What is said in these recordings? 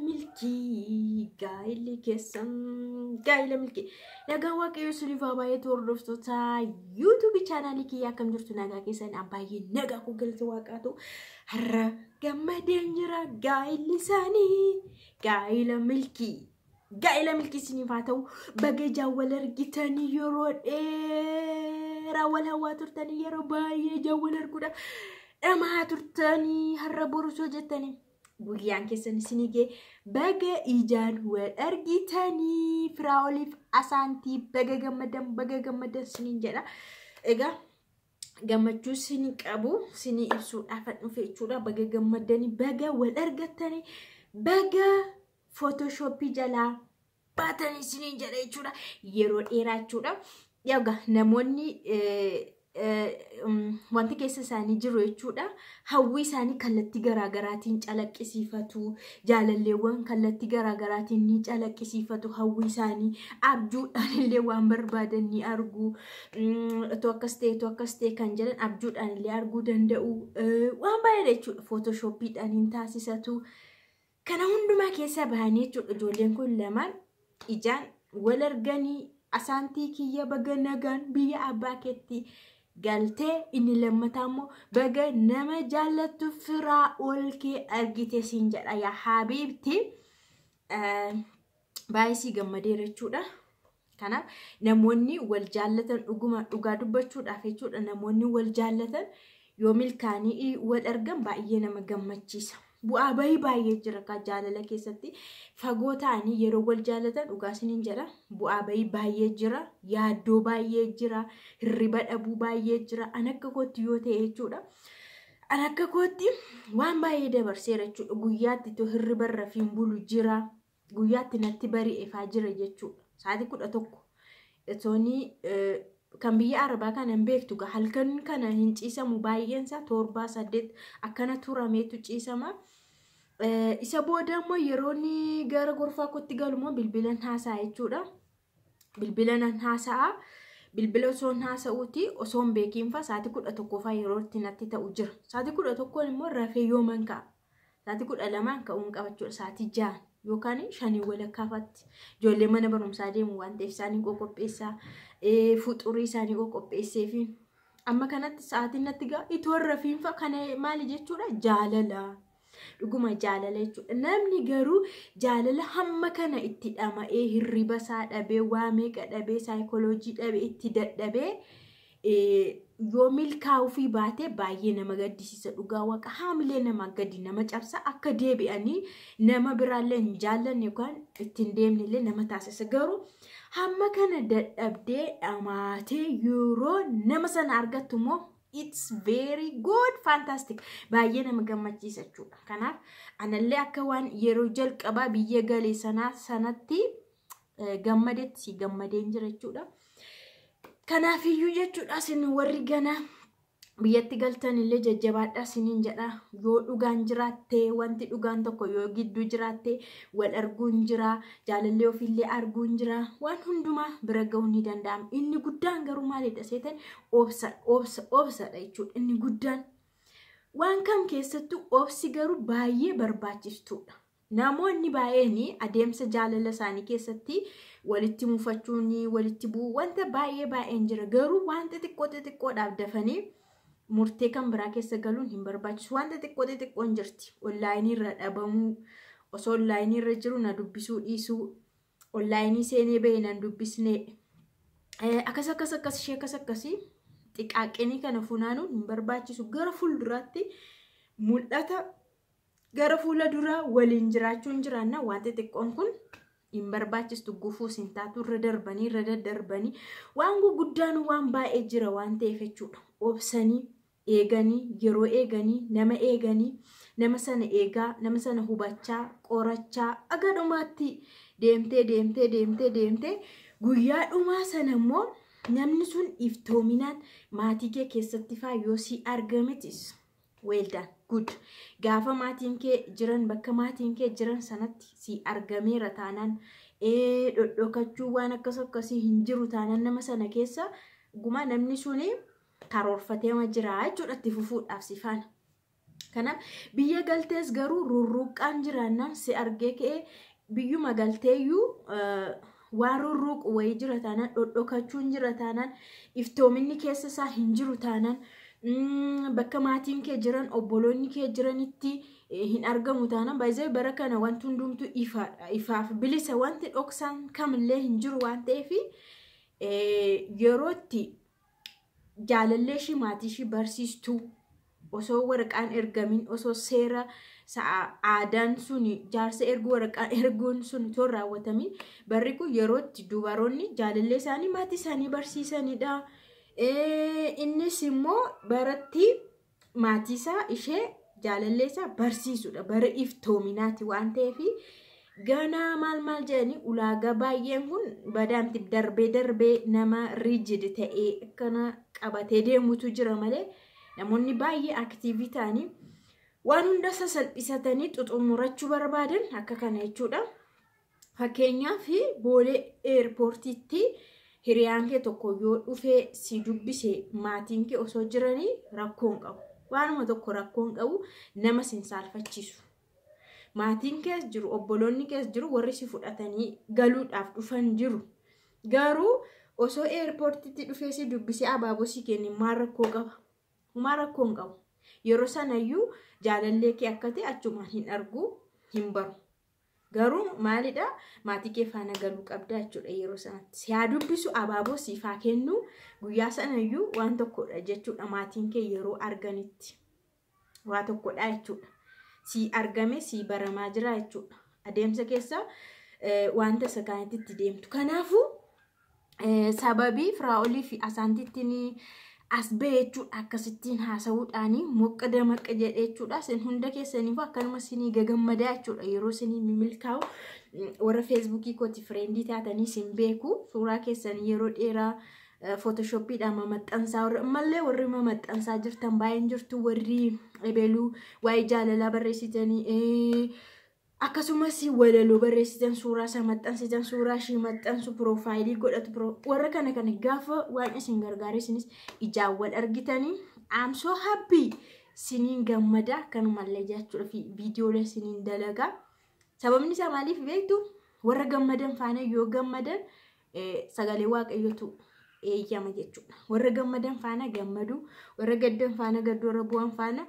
Milkii, gaa'illi keessan gaa'ila milkii. Nagaan Waaqayyoo isiniif haa baay'atu. Hordoftoota YouTube chaanaalii kiyyaa, akkam jirtu? Nagaa keessan? Baay'ee nagaa koo, galata Waaqaatu. Har'a gammadeen jira. Gaa'illi isaanii gaa'ila milkii. Gaa'ila milkii isiniif haa ta'u. Baga ijaan wal argitanii. Yeroo dheeraa wal hawwaa turtanii, yeroo baay'ee ijaan wal arguudhaaf dhamaa turtanii, har'a borusoo jettanii guyyaan keessan isinii ga'e. Baga ijaan wal argitanii. Firaa'oliif Asaantii, baga gammadan, baga gammadan isiniin jedha. Egaa gammachuu isinii qabu isinii ibsuudhaaf dhufe jechuudha. Baga gammadanii, baga wal argattanii, baga Photoshopii jalaa baatanii isiniin jedha jechuudha. Yeroo dheeraa jechuudha. Egaa namoonni wanti keessa isaanii jiru jechuudha. Hawwii isaanii kallattii garaagaraatiin calaqqisiifatu. Jaalalleewwan kallattii garaagaraatiin ni calaqqisiifatu hawwii isaanii. Abjuudhaan illee waan barbaadan ni argu. Otoo akkas ta'e, otoo akkas ta'e kan jedhan abjuudhaan illee arguu danda'u. Waan baay'eedha jechuudha. Photoshopiidhaan hin taasisatu. Kana hundumaa keessa bahanii jechuudha, ijoolleen kun lamaan ijaan wal arganii. Asaantii kiyya, baga nagaan biyya abbaa keetti galtee. Inni lammataa immoo baga nama jaallattu firaa ol kee argite siin jedha. Yaa habiibti, baay'ee sii gammadeera jechuudha. Kanaaf namoonni wal jaallatan, dhuguma dhugaa dubbachuudhaaf jechuudha, namoonni wal jaallatan yoo milkaanii wal argan baay'ee nama gammachiisa. Bu'aa bahii baay'ee jira kan jaalala keessatti. Fagoo ta'anii yeroo wal jaallatan, dhugaa isiniin jedha, bu'aa bahii baay'ee jira, yaaddoo baay'ee jira, hirriba dhabuu baay'ee jira. An akka kootti yoo ta'e jechuudha. An akka kootti waan baay'ee dabarseera jechuudha. Guyyaatti itoo hirriba irra fiin bulu jira. Guyyaatti natti bari'e faa jira jechuudha. Sa'aatii 11 itoonii kan biyya Arabaa kana hin beektu, halkan kana hin ciisamu, baay'een isaa 7, 8 akkana turameetu ciisama. Isa booda immoo yeroo inni gara gorfaa kootti galu immoo bilbilan haasa'a jechuudha. Bilbila nan haasa'a. Bilbila osoo hin haasa'uuti osoo hin beekiin fa'a sa'aatii 11 fa'aa yeroo itti natti ta'u jira. Sa'aatii 11n immoo rafee yooman ka'a? Sa'aatii 12n ka'uun qaba jechuudha. Sa'aatii 6 yookaan 5 walakkaafaatti. Ijoollee mana barumsaa deemu waan ta'eef isaanii qoqopheessaa, fuxurii isaanii qoqopheessee fi amma kanatti sa'aatiin natti ga'a. Itoo rafiin fa'a. Kana maali jechuudha? Jaalala. Dhuguma jaalala jechuudha. Namni garuu jaalala hamma kana itti dhama'ee, hirriba isaa dhabee, waa meeqa dhabee, saayikooloojii dhabee, itti dadhabee yoo milkaa'uu fi baate baay'ee nama gaddisiisa. Dhugaa Waaqa, haamilee nama gadi nama cabsa, akka deebi'anii nama biraallee hin jaallanne yookaan ittiin deemnellee nama taasisa. Garuu hamma kana dadhabdee dhamaatee yeroo nama sana argattu immoo it's very good, fantastic, baay'ee nama gammachiisa jechuudha. Kanaaf anallee akka waan yeroo jalqabaa biyya galee sanaa sanatti gammadetti si gammadeen jira jechuudha. Kanaafiyyuu jechuudha, isin warri gana biyyatti galtan illee jajjabaadhaa isiniin jedha. Yoo dhugaan jiraatte, wanti dhugaan tokko yoo gidduu jiraatte, wal arguun jira, jaalallee ofiillee arguun jira, waan hundumaa bira ga'uun ni danda'ama. Inni guddaan garuu maalidha seetan? Obsa, obsa, obsadha jechuudha. Inni guddaan waan kam keessattuu obsi garuu baay'ee barbaachistuudha. Namoonni baay'een adeemsa jaalala isaanii keessatti walitti mufachuun, walitti bu'uu, wanta baay'ee baay'een jira. Garuu waan xixiqqoo xixiqqoodhaaf dafanii murtee kan biraa keessa galuun hin barbaachisu. Wanta xixiqqoo xixiqqoon jirti. Onlineii irra dhabamuu, osoo onlineii irra jiru na dubbisuu dhiisuu, onlineii seenee bahee nan dubbisne. Akkas akkas akkas ishee akkas akkasii xiqaaqinii kana funaanuun hin barbaachisu. Gara fuulduraatti mul'ata, gara fuula duraa waliin jiraachuun jiraanna, waan xixiqqoon kun hin barbaachistu, gufuus hin taatu. Irra darbanii, irra daddarbanii waan guguddaan waan baay'ee jira waan ta'eef jechuudha. Obsanii eeganii, yeroo eeganii, nama eeganii, nama sana eegaa, nama sana hubachaa, qorachaa aga dhumaatti deemtee deemtee deemtee deemtee guyyaa dhumaa sana immoo namni sun iftoominaan maatii kee keessatti faa yoo si argametis, well done, good. Gaafa maatiin kee jiran, bakka maatiin kee jiran sanatti si argameera taanaan, dhodhokachuu waan akkas akkasii hin jiru taanaan, nama sana keessa gumaa namni suni karoorfatee jira jechuudha itti fufuudhaaf si faana. Kanaaf biyya galtees garuu rurruuqqaan jiraannaan si argee ka'ee biyyuma galteeyyuu waan rurruuqu wayii jira taanaan, dhodhokachuun jira taanaan, iftoominni keessa isaa hin jiru taanaan, bakka maatiin kee jiran, obboloonni kee jiranitti hin argamu taanaan, baay'ee bara kana wanti hundumtuu ifaadha. Ifaaf bilisa, wanti dhoksaan kamillee hin jiru waan ta'eef, yerootti jaalallee ishii maatii ishii barsiistuu osoo waraqaan ergamin, osoo seera aadaan sun jaarsa erguu, waraqaan erguun sun osoo hin raawwatamin, barri kun yerootti dubaroonni jaalallee isaanii maatii isaanii barsiisanidha. Innis immoo baratti maatii isaa ishee jaalallee isaa barsiisudha. Bara iftoominaati waan ta'eef, ganaa maal maal jedhanii ulaagaa baay'een kun badaamti. Darbee darbee nama rigid ta'ee akkana qabatee deemutu jira malee, namoonni baay'ee active ta'anii waan hunda sasalphisatanii xuxumurachuu barbaadan akka kana jechuudha. Fakkeenyaaf, Boolee airportiitti hiriyaan kee tokko yoo dhufee si dubbise, maatiin kee osoo jiranii rakkoo hin qabu. Waanuma tokko rakkoo hin qabu, nama sin saalfachiisu. Maatiin kees jiru, obboloonni kees jiru, warri si fudhatanii galuudhaaf dhufan jiru. Garuu osoo airportiitti dhufee si dubbisee abaaboo si kenne maal rakkoo qaba? Maal rakkoo hin qabu. Yeroo sanayyuu jaalallee kee akka ta'e achumaan hin argu, hin baru. Garuu maalidha, maatii kee faana galuu qabda jechuudha yeroo sanatti. Si haa dubbisu, abaaboo siif haa kennu, guyyaa sanayyuu waan tokkodha jechuudha, maatiin kee yeroo arganitti. Waa tokkodha jechuudha. Si argame, si baramaa jira jechuudha. Adeemsa keessa wanta isa kaanitti itti deemtu. Kanaafuu sababii Firaa'olii fi Asaantittiin as ba'e jechuudha, akkasittiin haasa'uudhaanii moqqa damaqqa jedhee jechuudha. Isin hunda keessaniifuu akkanuma isinii gagammadaa jechuudha. Yeroo isinii mimilkaa'u, warra Facebookii kooti friendii taatanii isin beeku, suuraa keessanii yeroo dheeraa Photoshopiidhaan mamaxxansaa, warri ammallee warri mamaxxansaa jirtan baay'een jirtu, warri ebeeluu waa'ee jaalalaa barreessitanii, akkasumas walaloo barreessitan, suuraa isaa maxxansitan, suuraa ishii maxxansu, profileii godhatu, warra kana kana gaafa waan isin gargaare isinis ijaan wal argitanii, I'm so happy, siniin gammada akkanumallee jechuudha fi viidiyoolee siniin dalagaa. Sababni isaa maaliif beektu? Warra gammadan faana yoo gammadan sagalee Waaqayyootu eeyyama jechuudha. Warra gammadan faana gammadu, warra gaddan faana gaddu, warra bu'an faana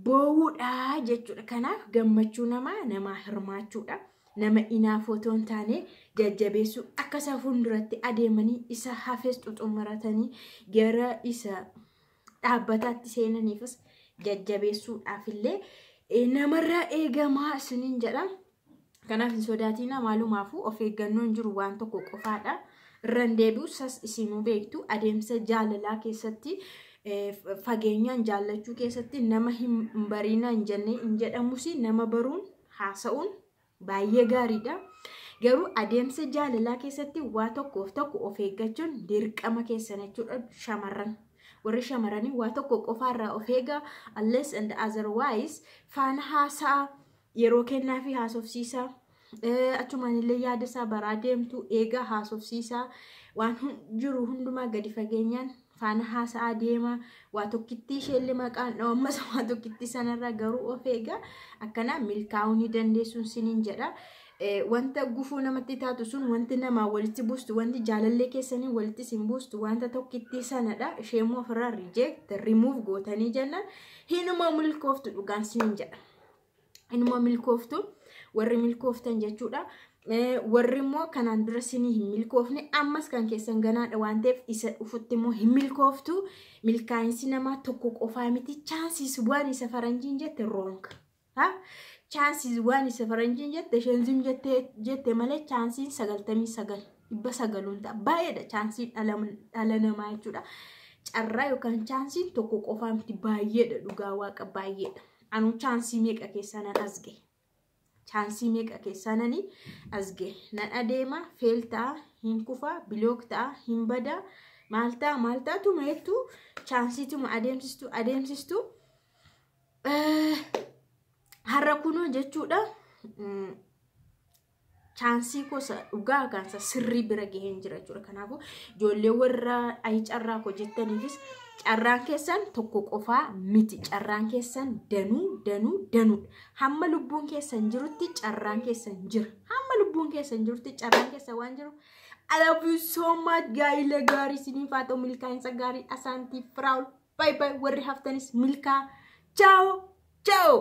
boo'uudha jechuudha. Kanaaf gammachuu namaa namaa hirmaachuudha. Nama inaafoo otoo hin taane jajjabeessuu, akka isa fuulduratti adeemanii isa hafes xuxumuratanii gara isa dhaabbataatti seenaniifis jajjabeessuudhaaf illee namarraa eegamaa isiniin jedha. Kanaaf hin sodaatina, maalumaafuu of eeggannoon jiru waan tokko qofaadha. Irra hin deebi'u, sas isinuu beektu, adeemsa jaalalaa keessatti, fageenyaan jaallachuu keessatti, nama hin bariina hin jennee hin jedhamus, nama baruun haasa'uun baay'ee gaariidha. Garuu adeemsa jaalalaa keessatti waa tokkoof tokko of eeggachuun dirqama keessan jechuudha shamarran. Warri shamarranii waa tokko qofaarraa of eegaa, unless and otherwise faana haasa'a, yeroo kennaa fi haasofsiisaa. Achumaan illee yaada isaa baraa deemtu eegaa, haasofsiisaa, waan jiru hundumaa gadi fageenyaan faana haasa'aa deema. Waa tokkittii isheellee maqaan dhawammas, waa tokkittii sanarraa garuu of eegaa, akkanaa milkaa'uu ni dandeessuun siniin jedha. Wanta gufuu namatti taatu sun, wanti namaa walitti buustu, wanti jaalallee keessanii walitti isin buustu wanta tokkittii sanadha. Ishee immoo ofirraa reject, remove gootanii jennaan hinuma milkooftu, dhugaan siniin jedha. Inuma milkooftu warri milkooftan jechuudha. Warri immoo kanaan dura sinii hin milkoofne, ammas kan keessan ganaadha waan ta'eef, isa dhufutti immoo hin milkooftu. Milkaa'insi namaa tokko qofaa miti. Chances waan isa faranjiin jette wrong. Chances waan isa faranjiin jette, isheen zim jette malee, chanceiin 99, 900n ta'a. Baay'eedha chanceiin dhala namaa jechuudha. Carraa yookaan chanceiin tokko qofaa miti, baay'eedha, dhugaa Waaqa baay'eedha. Anuu chanceii meeqa keessaa nan as gahe. Chanceii meeqa keessaa nani as gahe. Nan adeema, fail ta'a, hin kufaa, block ta'a, hin badaa, maal ta'a maal ta'a, tuma jettu chanceiituma adeemsistu adeemsistu. Har'a kunoo jechuudha, chanceii gosa dhugaa kansa sirrii bira gaheen jira jechuudha. Kanaafuu ijoollee warra ayi carraa koo jettaniifis Carraan keessan tokko qofaa miti. Carraan keessan danuu danuu danuudha. Hamma lubbuun keessan jirutti carraan keessan jira. Hamma lubbuun keessan jirutti carraan keessan waan jiru. I love you so much. Gaa'ila gaarii isiniif haa ta'u, milkaa'insa gaarii. Asaantii firaa'ul. Bye bye. Warri haftanis milkaa. Ciao. Ciao.